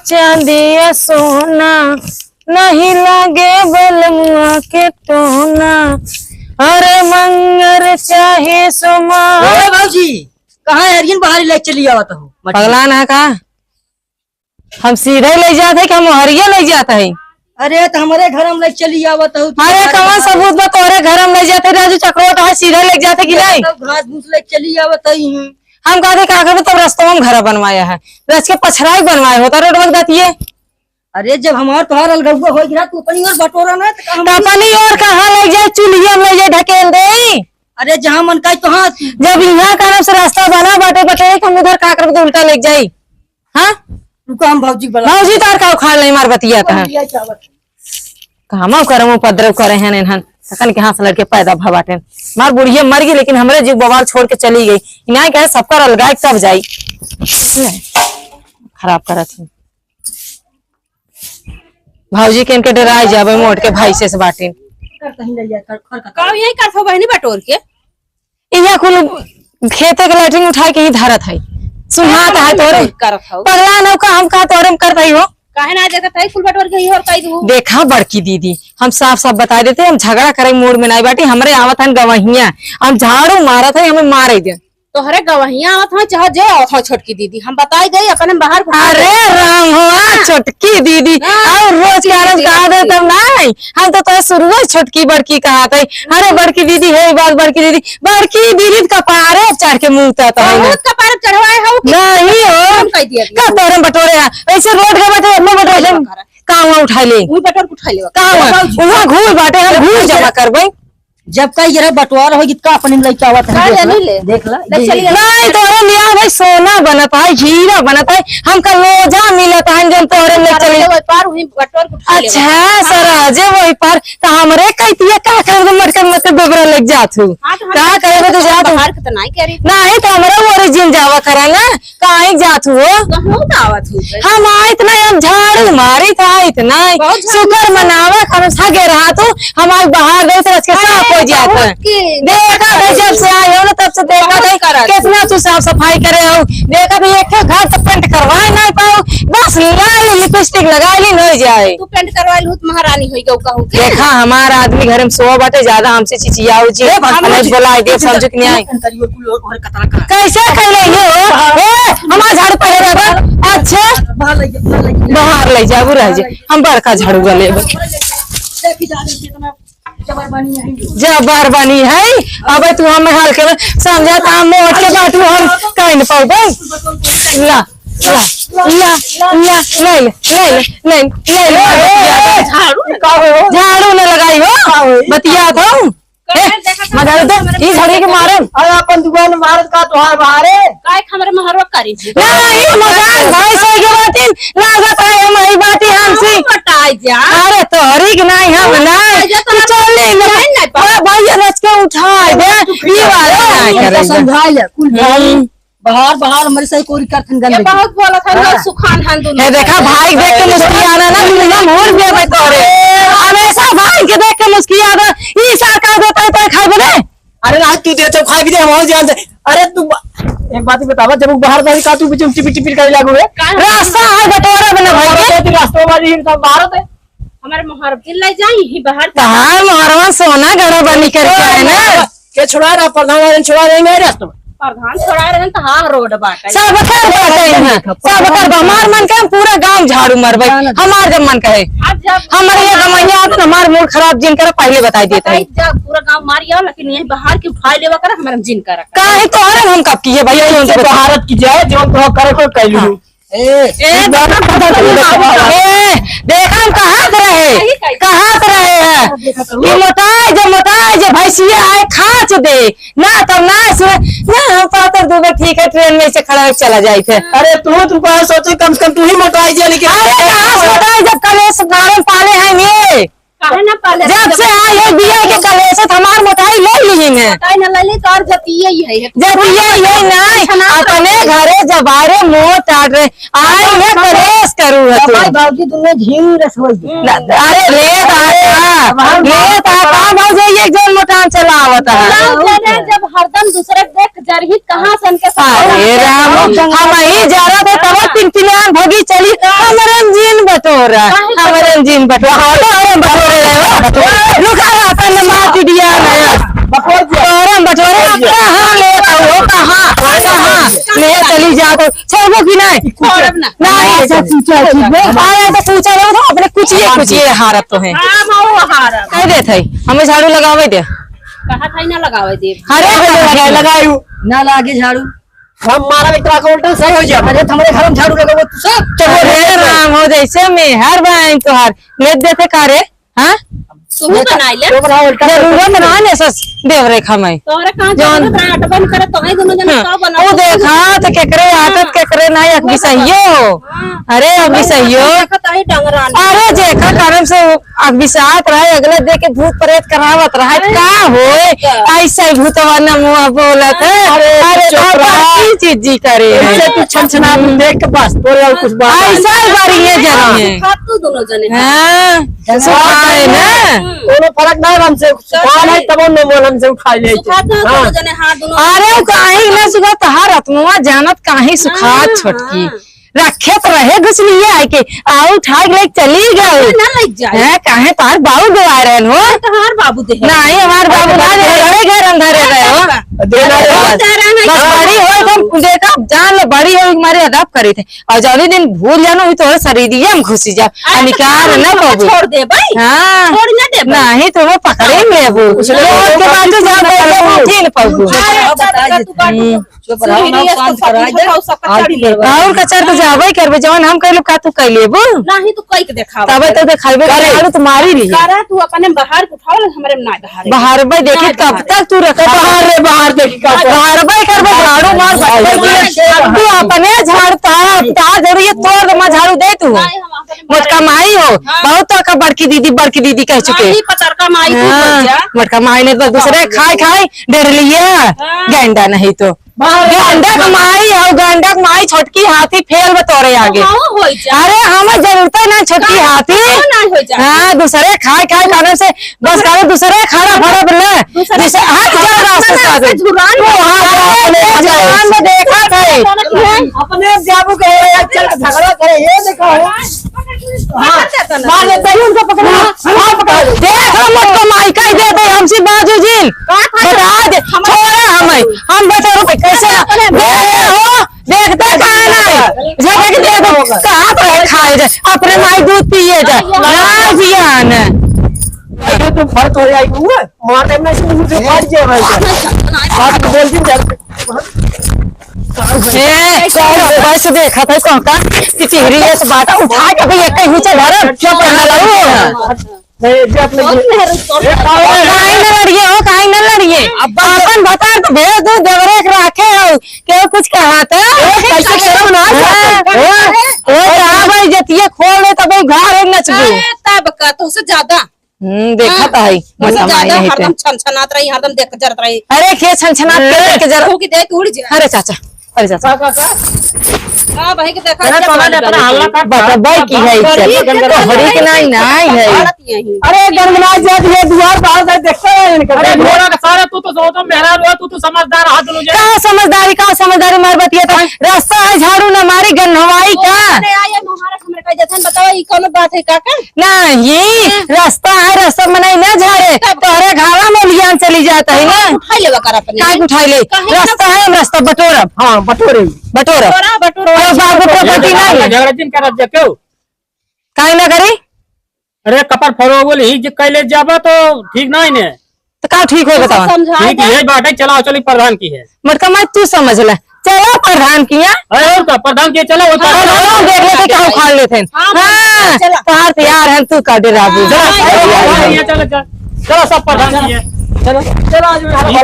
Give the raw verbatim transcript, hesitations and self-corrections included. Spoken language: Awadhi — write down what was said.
चांदिया सोना, नहीं लागे बलमुआ के टोना। अरे मंगर चाहे सोमा। ए भौजी, कहाँ हरियन बहारी ले चली आवत हो? पगला ना का? हम सीधे ले जात है कि हम हरिया ले जात है? अरे, तो हमरे घर में ले चली आवत हो। अरे, कौन सबूत बा तोरे घर में ले जात है? राजू चक्रोट है, सीधे ले जात है कि नहीं? तो घास फूस ले चली आवत है। हम कहते का करबे, तब रस्तवा में घर बनवाया है, रच के पछराई बनवाए होता रोडवा के दतिये। अरे, जब हमार तोहार अलगौआ हो गिरा, तू अपनी ओर बटोरा ना, तो का हम तो अपनी ओर कहाँ ले जाए? चूल्हिया में ले जाए, ढकेल दे। अरे, जहाँ मन का तहाँ। जब यहाँ करम से रास्ता बना बाटे, बटे, हम उधर का करबे, तो उल्टा ले जाई। हाँ? रुको, हम भौजी के बुला। भौजी तार का उखाड़ ले, मार बतिया कहाँ? भौजी आई चावत। कामो करम उपद्रव करे हैं इन्हन, तकन के हाथ से लड़के पैदा भवाटेन। मार बुढ़िया मर गई, लेकिन हमरे जीव बवाल छोड़ के चली गई। इनाय कहे सबका अलगाए तब जाई। खराब करत है। भौजी के इनके डराए जाबे, मोट के भाई से, से बाटिन। का यही करत हो बहनी बटोर के? इहाँ कुल खेते के लैट्रिन उठाए के ही धरत है। सुनहात है तोरे। करत हो। पगला नौका हम का तोरे में करत है हो? काहे ना देखत है कुल बटोर के ही और कई दू। देखा बड़की दीदी, हम साफ साफ बताई देते, हम झगड़ा करे मूड में नहीं बाटी, हमरे आवत हन गवहिया, हम झाड़ू मारत है, हमें मारे दे। तोहरे गवहिया आवत हो, चाहे जे आवत हो छोटकी दीदी, हम बताई दे, अपने बाहर घुमा अरे दे। राम हो, आ हाँ। छोटकी दीदी, हाँ, और रोज छोटकी के आनंद दीदी, कहा दे छोटकी। तब नहीं, हम तो तोहे शुरुए से छोटकी बड़की कहा थे। अरे बड़की दीदी है, बात बड़की दीदी, बड़की दीदी तो कपारे चढ़ के मुँह ता तो है ना। बहुत कपारे चढ़वाए हो कि नहीं हो। हम कह दिया। का तोरे में बटोरे है, ऐसे रोड के बटोरे, अपने बटोरे हम कहाँ उठा ले? वही बटोर के उठा लेवा। कहाँ? वहाँ घूर बाटे, हम घूर जमा करबे। जब कही जरा बंटवारा होई, का अपने में लइका आवत है, का देख ला, जानी ले? देख ला, ले ये चली ले। नहीं, तोरे मियाँ भाई सोना बनत है, हीरा बनत है, हमका लोजा मिलत है, जब तोरे ले चली। वही पार, वही बटोर के उठा लेवा। अच्छा, सर, जे वही पार, तो हमरे कहती है, का कर दे, मटकर, मटकर गोबरा लग जात हूँ। हाँ, तो हम का करे, तो जात हूँ। बाहर के तो नहीं कह रही। नहीं, तो हमरा origin जावा करा ना, काहे जात हो? कहूँ तो आवत हो। हम आइत ना, हम झाड़ू मारित आइत ना। बहुत झाड़ू शुक्र मारित। मनावा, हम सगे रहा तू, हमार बाहर गई तो रच के अरे, साफ हो जात बहुत है। की देखा भाई, जब से आए हो ना, तब से देखा बहुत भाई, करत कितना हो। तू साफ सफाई करे हो। देखा भाई, एक घर तो पेंट करवाए ना पाओ, बस लाल लिपस्टिक लगा ली, नहीं जाए। तू पेंट करवा लू, तो महारानी होई गऊ कहू के। देखा, हमार आदमी घर में सोवा बाटे, ज्यादा हमसे चिचियाऊ जी। ए, भाई, हमें बोला, दे, समझ के नहीं आए। कैसे कैले ये हो? ए, हमार झाड़ू पहले रख। अच्छा। बाहर ले जा, बाहर ले जा। बाहर ले जाबू, रह जा। हम बड़का झाड़ू लेबे। जबर बनी है। अबे तू हम हाल के समझा था, हम मोट के बाटू हम काहे न पाउबे। ला, ला, ला, ला, ला, ले ले, ले ले, ले ले, ले ले। झाड़ू न लगाई हो, बतिया था। ए, मजा दे, ई घड़ी के मारे। अरे अपन दुकान मारत का तोहार बाहरे? काय हमरे महरवा करी जी? नहीं, मजाक भाई सही के बातिन, लागत है हम ही बाती हमसे। हम बटाई जा। अरे तोहरी के नहीं, हम नहीं। तू चल ले, नहीं, नहीं, अरे भैया रच के उठाए दे, ई वाला नहीं करे। समझा ले, कुल भाई। बाहर, बाहर हमरे सही कोरी करथन ये गंदगी। बहुत बोलत हन, हाँ। लोग सुखान हन दुनो। हे देखा, भाई देख के मुस्कियाना ना, तू ना मोर दे भाई तोरे। हमेशा भाई के देख के मुस्कियाना, ई सार का देता है तो खाए बने। अरे ना, तू दे तो खाए भी दे, हम और जान दे। अरे तू बा-, एक बात ही बतावा, जब वो बाहर जाए का तू पीछे टिपिट टिपिट करे लागू है? रास्ता है बटोरा बना भाई के। तू रास्ता वाली ही सब बाहर है। हमारे मोहर दिल ले जाई ही बाहर। कहाँ मोहरवा सोना गड़ा बनी करके है ना? के छोड़ा रहा, प्रधान वाले छोड़ा रहे, नहीं रहे तो। प्रधान छोड़ा रहे तो हाँ, रोड बाटे। सब कर बाटे हैं, सब कर बा। हमार मन के हम पूरा गांव झाड़ू मारबे, हमार जब मन कहे। अब जब हमारे ये गमैया आत ना, हमार मूड खराब जिन करे, पहले बताई देत है। जब पूरा गांव मार आओ, लेकिन यही बाहर की उठाई लेवा कर, हमारे जिन कर। काहे तोहरे हम कब किए भाई, ये उनसे बाहर की जाए, जो तो करे को कह लूं। ए, ए, देखा, देखा, देखा, ए, देखा, हम कहाँ से रहे? कहाँ से रहे हैं? कि मोटाए जे, मोटाए जे, भैंसिया आए, खाच दे। ना, तब ना सुने, ना, हम पातर दुबे ठीक है, ट्रेन में से खड़ा होके चला जाए थे। अरे, तू, तू कहाँ सोचे, कम से कम तू ही मोटाए जे, लेकिन अरे, कहाँ से मोटाए, जब कलेश गाड़न पाले हैं ये? काहे ना पाले? जब से आए हैं बिया के कलेश, तो हमार मोटाई ले ली ने। मोटाई ना ले ली, तो और जतिये ही है। जतिये ही नहीं, अपने घरे जब आ रहे, मोट आट रहे, आई है कलेश करू है तू। भाई, बाबूजी, तुमने घी रस बोल दी। न-, अरे, ले दादा, ले दादा, भौजी, एक जन मोटान चलावत है। गाँव के ने जब हरदम दूसरे के देख जरही, कहाँ से इनके साथ अरे राम, हम ही जरा दे तब तीन तीन आन भोगी चली, हमरे बटोरा, काहे हमरे जिन बटोरा, तोरे बटोरे रहे हो। रुका, अपन मार दिया ना। बटोर दिया। तोरे बटोरे, कहाँ ले आओ, कहाँ, कहाँ ले चली जाओ, छोड़बो कि नहीं? छोड़ब ना। नहीं, ऐसा पूछा, पूछा। अरे तो पूछा रहो तो अपने कुछ ये, कुछ ये हारत तो है। हाँ, हाँ, वो हारत। कह देत है, हमें झाड़ू लगावे दे। कहा था ही ना लगावे दे। अरे, लगाए, लगायू। ना लागे झाड़ू। हम मारा एक तरह का उल्टा सही हो जाए। अरे, तुम्हारे घर में झाड़ू लगावे, तू सब। तो बोले, "हे राम हो, जैसे मेहर बाइन तोहार, ले देते का रे?" हाँ? तू ही बनाई ले। तो बनाओ, उल्टा जरूरत ना है, सस, देव रेखा में। तोहरे कहाँ जौन जरूरत रहा, अटबन करे, तोहे दोनों जने हाँ। का बनाओ? वो देखा, तो केकरे आदत, केकरे ना, एक भी सही हो। हाँ। अरे, अब भी सही हो। देखत आई डंगरान। अरे, जेकर कारण से अब बिसात रहे, अगले दे के भूत प्रेत करावत रहे, हाँ। का होए? का? ऐसे ही भूतवा न मुआ बोलत है। अरे, अरे, चुप रहा। बाकी चीज जी करे है। ऐसे तू छनछना देख के बस, तोरे और कुछ बात नहीं। ऐसा ही बारी है जरा हाँ, है। सुखात तू दोनों जने। हाँ, सुखाए ना। कोनो फर्क नहीं, हमसे सुखान है, तब न मोल हमसे उठा ले। सुखात ना हाँ। दोनों जने, हाँ, दोनों अरे, वो काहे ना सुखात, हर आत्मा जानत काहे सुखात हाँ, छोटकी। हाँ। रखे तो रहे घुसलिए आके, आ उठा के लेके चली गए। ना लग जाए। हैं, काहे तोहार बाबू गवा रहे हो? तोहार बाबू दे है। नहीं, हमार बाबू ना दे, बड़े घर अंधारे रहे हो। दे ना रे। बहुत डरा है। बस बड़ी हो तो देखा, जान लो, बड़ी हो हमारे अदब करे थे। और जौनी दिन भूल जानो हुई तो शरीरिया में घुसी जा। अरे, अनिकार तो ना हम बाबू। छोड़ दे भाई। हाँ। छोड़ ना दे भाई। नहीं, तुम्हें पकड़े में लेबू। उसने लोग के बात तो जा पाबू, उठी न पाबू। अरे, अच्छा, तो तू बात हम्म। चुप रहो, ना, शांत कराए दे। और का चढ़ तो जाबे करबे, जवन हम कहले का तू कह लेबू? नहीं, तू कह के देखावा। तबे तो देखाइबे करे। करे, तो मारी रही। करा तू अपने बाहर उठाओ, हमरे में ना बाहर। बाहर बे देखी ना कब बाहर। तक तू रखे बाहर रे, बाहर देखी का बाहर बे करबे, झाड़ू मार, बाहर बे बे। तू अपने झाड़ता, तार जरूरी है, तोड़ दे, मैं झाड़ू दे तू। नहीं, हम अपने मोटका माई हो, हाँ। बहुत तो का बड़की दीदी, बड़की दीदी कह चुके। नहीं, पतरका माई तू हाँ, बोल जा। मोटका माई ने तो दूसरे खाए, खाए डर लिया, हाँ। गेंडा नहीं तो। बाहर गंडक माई हौ, गंडक माई, छोटकी हाथी फेल बा तोरे आगे। हाँ, होई जा। अरे, हमें जरूरत है ना छोटकी हाँ, हाथी। हाँ, ना होई जा। हाँ, दूसरे खाए, खाए खाने से बस खाली दूसरे खाना, खाना बोले। दूसरे दूसरे हाथ जा रास्ते से आगे। झुरान तू हाथ जा, अपने जवान में देखा था। अपने जाबू के हो, एक चल झगड़ा करे, ये देखो। हाँ, मार देता है, उनको पकड़ो। हाँ, पकड़ो। देख, हम मत कमाई, कह देते, हमसे बाजू जिन। बता दे, छोड़ा हमें। हम बता रुपए कैसे ना दे रहे हो? देखते कहाँ ना है? जब कि देखो, कहाँ पर है खाए जाए? अपने माई दूध पिए जाए। ना जियान। ये तो फर्क हो जाएगी, वो मार देना से मुझे फाड़ दिया भाई। बात बोल दी जब। ए, कौन बस देखा था, कौन का? तितिहरी ये तो बात उठा के भाई, एक ही चल रहा, चुप रहना लो। नहीं, ये अपने बहुत मेहनत कर ए, रहा है। काहे न लड़िए हो, काहे न लड़िए? अब अपन भतार तो भेज दो, देवरे के राखे हो, केहू कुछ कहा तो? ए, कैसे शर्म ना हाँ, आता? हाँ, ओ, कहाँ भाई, जतिये खोल ले, तब वो घर है नचबू। अरे, तब का, तुमसे ज्यादा। हम्म, देखा हाँ, तो है, तुमसे बस हमारे ज्यादा नहीं हरदम थे। छनछनात रही, हरदम देख जरत रही। अरे, के छनछनात के, ए। देख जरा। तू की देख उड़ जा। अरे चाचा, अरे चाचा। का, का, का? का भाई के देखा अरे, क्या तोरा बात ने अपना बनी? हल्ला कर बता, भाई की है इज्जत? अरे, तो हरी के नाई, नाई है। भारत यही। अरे, गनगना जात है, दुआर बाहर से देखता है इनका। अरे, घोड़ा का सारा, तू तो सो तो मेहरारू है, तू तो समझदार हाथ लो जे। का समझदारी, का समझदारी मार बतिया था? हैं? रास्ता है, झाड़ू ना मारी, गन्हवाई का? अरे, आइए, महाराज, हमरे कह देथन, बताओ, ई कौनो बात है, काका? नहीं, हाँ। रास्ता है, रास्ता में नहीं ना झाड़े, तब? तोहरे घावा में लियान चली जाता है ना। उठाई लेवा कर अपने। काहे उठाई ले? काहे रास्ता ना? है, हम रास्ता बटोरब। हाँ, बटोरे। बटोरब। बटोरा, बटोरा। अरे बाबू, प्रॉपर्टी नहीं है। झगड़ा जिन करत जा क्यों? काहे ना करी? अरे कपार फरो बोली, जे कैले जाबा तो ठीक नहीं ने। तो का ठीक हो उसे बताओ? समझाए ठीक जा। यही बात है, चलाओ चली प्रधान की है। मोटका माई तू समझ ले, चला प्रधान किया। अरे और का, प्रधान किया, चला, वो और प्रधान हम देख लेते, क्या उखाड़ लेते हैं। हाँ, हाँ, चला। तोहार तैयार है, तू का डराबू। चला, हाँ, चला, हाँ, चला, चला, चला, सब प्रधान किया। चलो, चलो, आज मैं ये